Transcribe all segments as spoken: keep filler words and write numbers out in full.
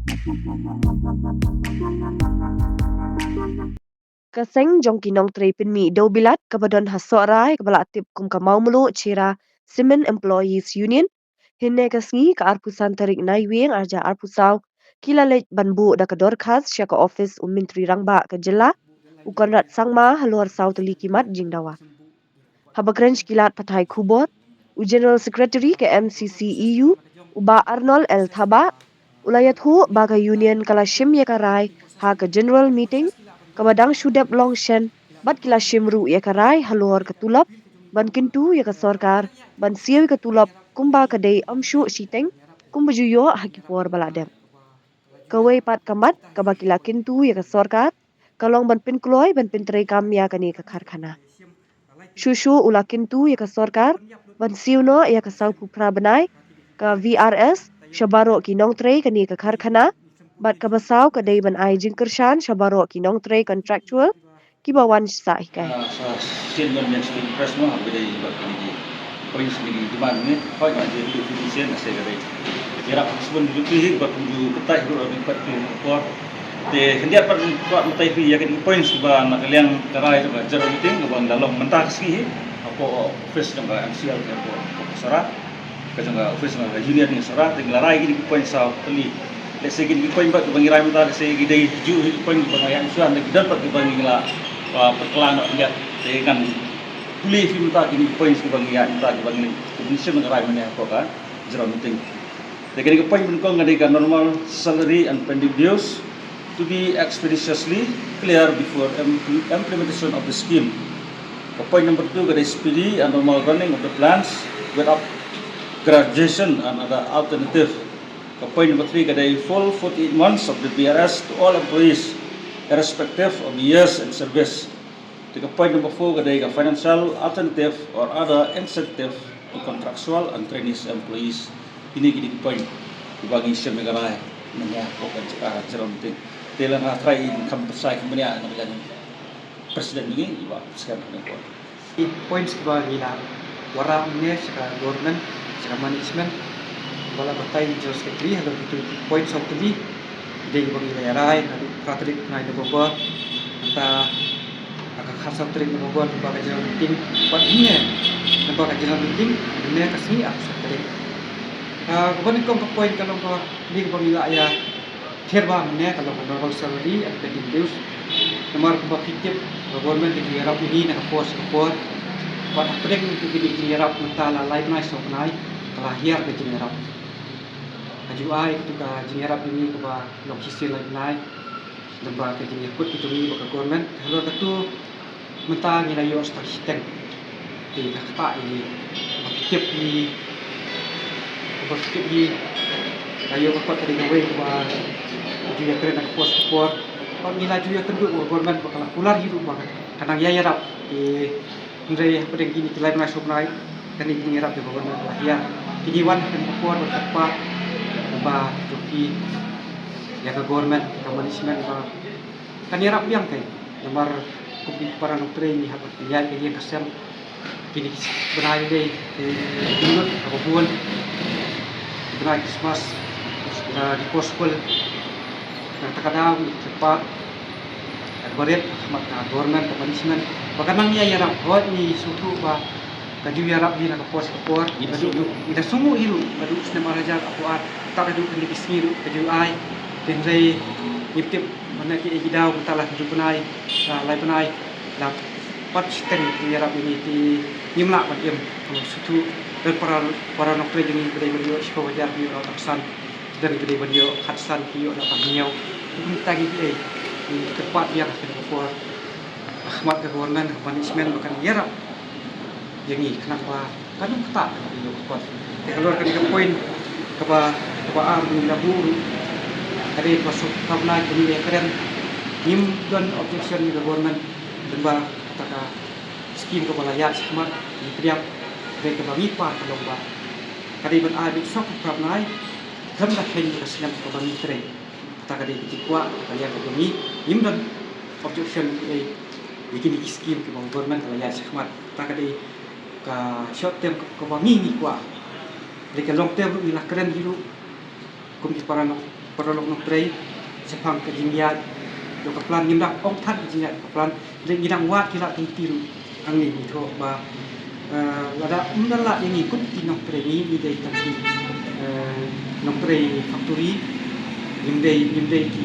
Ka seng jong ki nongtrei pynmih dewbilat kaba don ha Sohrai kaba la tip kum ka Mawmluh Chira Cement Employees Union, hynne ka sngi ka arphew san tarik Naiwieng arhajar arphew saw, ki la leit ban buh da ka dorkhas sha ka ophis u Myntri Rangbah ka jylla, u Conrad Sangma, halor saw tylli ki mat jingdawa. Haba kren sha ki lad pathai khubor, u General Secretary ka M C C E U, u Bah Arnold L Thabah, u la ïathuh ba ka Union ka la shim ïa ka rai ha ka General Meeting kaba dang shu dep long shen, bad ki la shim ruh ïa ka rai halor ka tulop ban kyntu ïa ka sorkar ban siew ïa ka tulop kumba ka dei, ym shuh shiteng kumba ju ïoh ha ki por ba la dep. Kawei pat ka mat kaba ki la kyntu ïa ka sorkar ka long ban pynkloi ban pyntreikam ïa kane ka karkhana. Shuh shuh u la kyntu ïa ka sorkar ban siew noh ïa ka sawphew phra bnai ka V R S sha baroh ki nongtrei kane ka karkhana, bad kaba saw ka dei ban ai jingkyrshan sha baroh ki nongtrei contractual kiba wan sah hikai. Ah, sa sien ban ïa sdang press mo, haba dei bad kine ki points, kine ki demand ne, hoi ma je tu tu sien, sa ka dei. Ïarap sbun ju tu hi ba kum ju kata hi ruh, bad tu por. Te khyndiat pat kwah batai phi ïa kine ki points ba na ka liang ka rai jong ka General Meeting kaba la long mynta ka sngi hi hapoh office jong ka M C L, hapoh, hapoh Sohra. Ka jong ka office jong ka Union ngi Sohra, te ngi la rai kine ki points saw tylli. Lehse kine ki points pat kiba ngi rai mynta, lehse ki dei ju ki points kiba ngi ïa issue, te ki don pat kiba ngi la, ah, pynkylla noh khyndiat. Te ngan pule phi mynta kine ki points kiba ngi ïa mynta kiba ngi, kiba ngi shim ngi rai mynne hapoh ka General Meeting. Te kane ka point nyngkong ka dei ka normal salary and pending dues to be expeditiously clear before im-, implementation of the scheme. Ka point number two ka dei speedy and normal running of the plants without graduation and other alternative. Ka point number three ka dei full forty-eight months of the V R S to all employees, irrespective of the years in service. Te ka point number four ka dei ka financial alternative or other incentive to contractual and trainees employees. Kine ki dei ki point kiba ngi shim ïa ka rai mynne hapoh ka, ah, General Meeting. Te lada nga trai in kham pyrshah kumne na ka liang President jong ngi, i Bah Skhem Nongkor. Ki points kiba ngi la wanrah mynne sha ka government, sha ka management, ba la batai General Secretary halor kito ki points saw tylli. Dei ba ngi la ïa rai naduh phra tarik bnai November, mynta ka khatsaw tarik November, naduh ba ka General Meeting, bad mynne naduh ba ka General Meeting mynne ka sngi arphew san tarik. Ah, kaba nyngkong ka point ka long ba dei ba ngi la ïa ther ba mynne ka long ka normal salary and pending dues. Namar kumba phi tip, ka government ka ju ïarap ïa ngi na ka por sha ka por. Bad hapdeng kito ki jingïarap mynta la lai bnai saw bnai ka la hiar ka jingïarap. Ka ju ai kito ka jingïarap ïa ngi kaba long shisien lai bnai. Namar ka jingïakut kito ngi bad ka government halor kito. Mynta ngi la ïoh stang shiteng. Te ka kata ïa ngi, ba ki tip ngi, ba ki tip ngi la ïoh ka kot ka dei kawei kaba ju ïakren ha ka por sha ka por. Bad ngi la ju ïakynduh bad ka government ba ka la kular hi ruh ba ka nang ïa ïarap. Te hynrei hapdeng kine ki lai bnai saw bnai kane ka jingïarap jong ka government ka la hiar. Te ngi wan ha kane ka por ban kyrpad ba to ki ïa ka government, ka management ba kan ïarap biang kein. Namar kum ki para nongtrei ngi hap ban pynïaid ka ïing ka sem. Kine ki bnai dei ki lut kaba bun. Bnai Krismas, bnai ki por skul. Nangta ka daw ngi kyrpad, eh, barit ha khmat ka government, ka management ba kan nang ïa ïarap. Hooid ngi sngewthuh ba ka ju ïarap hi na ka por sha ka por. Ngi da sngewthuh, ngi da sngewthuh hi ruh, naduh u snem ar hajar arphew ar, tad haduh kine ki sngi ruh ka ju ai. Te hynrei ngim tip mynne kiei ki daw, mynta la hynriew bnai, la lai bnai la pat shiteng ki ïarap ïa ngi, te ngim lah ban im. Ngi sngewthuh don para, para nongtrei jong ngi ba dei ban ïoh shiphew hajar ki ïoh tang san, don ki dei ban ïoh khatsan ki ïoh tang hynñiew. Te kumta ngi kiei, ngi kyrpad biang ha kane ka por ha khmat ka government, ha management ba kan ïarap ïa ngi khnang ba kan ym ktah ka ïoh ka kot. Te halor kane ka point kaba, kaba ar ngi la buh ruh, ka dei kaba suk ka bnai kaba ngi la kren. Ngim don objection ïa ka government, tangba kata ka scheme kaba la ïaid shakhmat ngi pdiang. Te kaba ngi pan ka long ba ka dei ban ai beit sawphew phra bnai khlem da kheiñ ïa ka snem kaba ngi trei. Kata ka dei ka jingkwah ka liang ka jong ngi. Ngim don objection ïa, ïa kine ki scheme kiba government ka la ïaid shakhmat. Kata ka dei ka short term kaba ngi ngi kwah. Lada ka long term ruh ngi la kren hi ruh kum ki para nong, Paralok nongtrei, shaphang ka jingïaid jong ka plan, ngim dang ong than ka jingïaid ka plan, ngi dang wad ki lad ki lynti ruh. Hangne ngi thoh ba, eh, lada ym don lad ïa ngi kum ki nongtrei, ngi, ngi dei tang ki, eh, nongtrei factory, ngim dei, ngim dei ki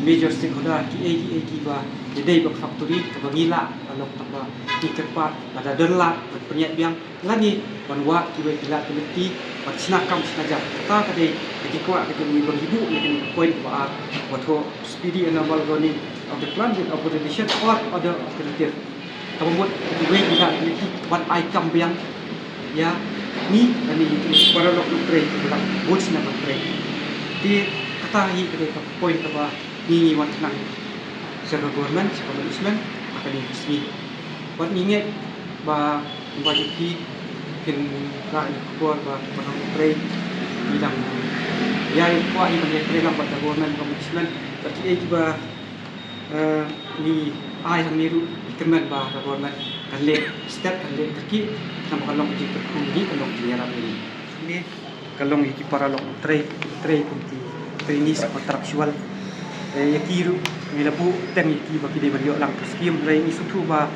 major stakeholder, ki ei, ki ei, ki ba, ngi dei ba factory, kaba ngi lah, ba long tang ba, ngi kyrpad, lada don lad, ban pynïaid biang, lane ban wad kiwei ki lad ki lynti ban shna kam shna jam. Kata ka dei ka jingkwah ka jong ngi ba ngi buh ïa kane ka point ba ar, ba thoh speedy and normal running of the plant with authorization or other alternative. Kaba mut kiwei ki lad ki lynti ban ai kam biang ïa ngi lane ïa ki paralok nongtrei kiba la bun snem ban trei. Te kata hi ka dei ka point kaba ngi ngi wan khnang sha ka government, sha ka management ha kane ka sngi. Bad ngi ngeit ba, ba jong phi phin rah ïa ka khubor ba ki paralok nongtrei ki dang ïai kwah ïa ban ïatrei lang bad ka government, ka management, bad kiei kiba, eh, ngi ai hangne ruh ngi kyrmen ba ka government kan leh step, kan leh kyrkieh, namar ka long ka jingkyrkhu ïa ngi, ka long ka jingïarap ïa ngi. Ka long ïa ki paralok nongtrei, trei kum ki trainees contractual. Eh, ïa ki ruh ngi la buh teng ïa ki ba ki dei ban ïoh lang ka skim, hynrei ngi sngewthuh ba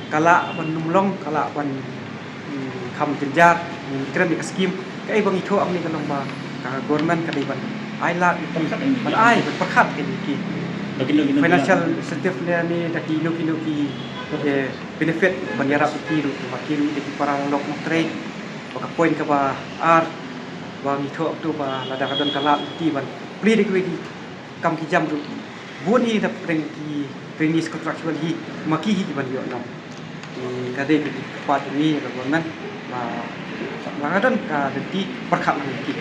ka lah ban ym long, ka lah ban, mm, kham jynjar. Ngi kren ïa ka skim, kaei ba ngi thoh hangne ka long ba ka government ka dei ban ai lad ïa ki, ban ai, ban pyrkhat ïa ki financial incentive ne, ne da kino kino ki, eh, benefit ban ïarap ïa ki ruh, ba ki ruh dei ki paralok nongtrei. Ba ka point kaba ar ba ngi thoh tu ba lada ka don ka lad ki ban plie da kiwei ki kam ki jam ruh, bun hi na pdeng ki trainees contractual hi, ma ki hi ki ban ïoh noh. Te ka dei ka jingkyrpad jong ngi ïa ka government ba lada ka don ka lynti pyrkhat lang ïa ki.